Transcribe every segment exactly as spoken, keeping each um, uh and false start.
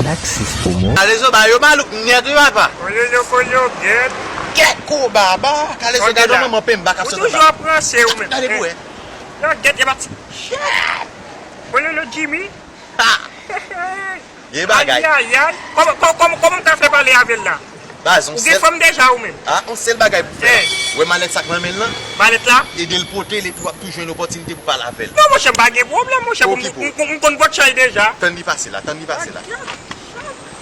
Taxi Promo. Kalezo ba yo malouk nèt wi papa. Oyoyo koyo gèt. Gèt kou baba. Kalezo gade manman penba k ap sot anba. Ou toujou ap ranse ou menm. Gade pou wè. Yo gèt e pati. Oyoyo Jimmy. Ha. Gen bagay. Ayayay. Kòman kòman kòman kòman w ta fè pale avè l la? Baz, ou gen fanm deja ou menm? Ah, on sèl bagay pou fè. Wè malèt sa k nan men l lan? Malèt la? Ede l pote l epi w ap tou jwenn opòtinite pou pale avè l. Non, monchè, m pa gen pwoblèm, monchè. Pou m konn vòt chay deja. Tann li pase la, tann li pase la.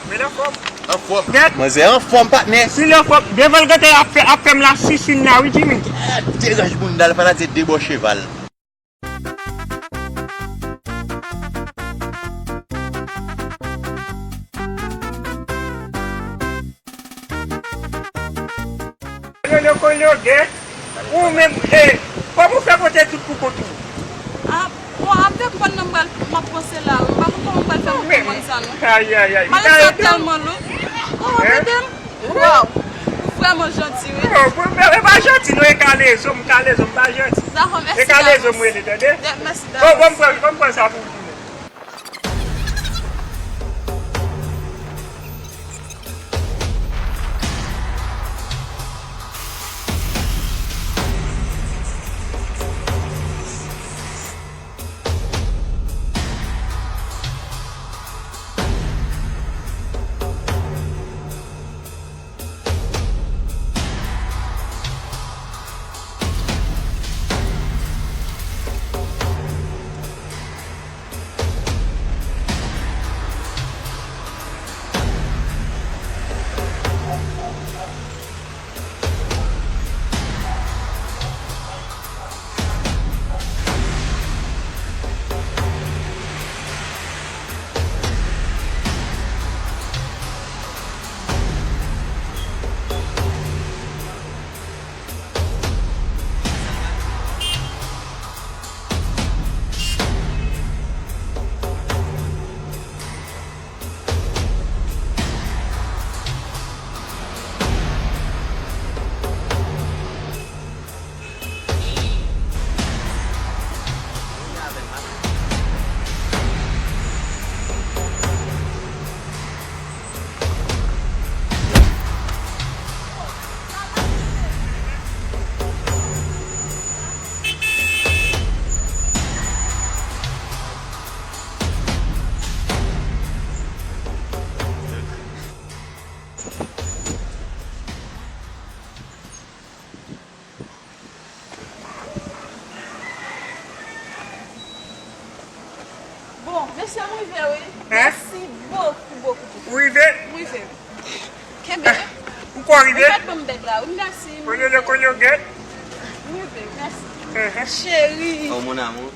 Men l anfòm. Anfòm. Manzè anfòm, patnè. Si l anfòm, devan l gentan ap fè, ap fè m la sisin la, wi, Jimmy. Deranj bounda l, fanatik debò cheval. Kolyo, kolyo, gen. Ou menm, e, kòman w fè pote tout pou kont ou? Ah, bon, avèk kòn nan m pral, m ap panse la, wi. M pa konn kòman m pral fè pou konprann sa, non. Ayayay. Malèt sa tèlman lou. Kòman pote m? Waw, ou vrèman janti, wi. Oh, pou, e pa janti, non, e kalezo, m kalezo, m pa janti. Dakò, mèsi. E kalezo, m rele, tande? Mèsi, bon, bon, m pran, bon, m pran sa pou ou. Bon, mesye, m rive, wi. Hein? Mèsi bokou, bokou, bokou. Ou rive? M rive. Kenbe. Ou kwè w rive? Ou fèk ban m bèg la, wi, mèsi. Kolyo, kolyo, gèt. M rive, mèsi. Cheri. Oh, mon amour.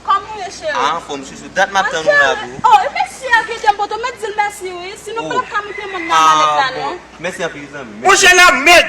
Kòman w ye, cheri? Ah, anfòm, chouchou. Dat m ap tann ou la, boo. Oh, e mesye a ki te m poto, mèt di l mèsi, wi. Sinon, m pa t ap ka moute moun nan malèt la, non. Mèsi anpil, zanmi. Monchè, la mèd!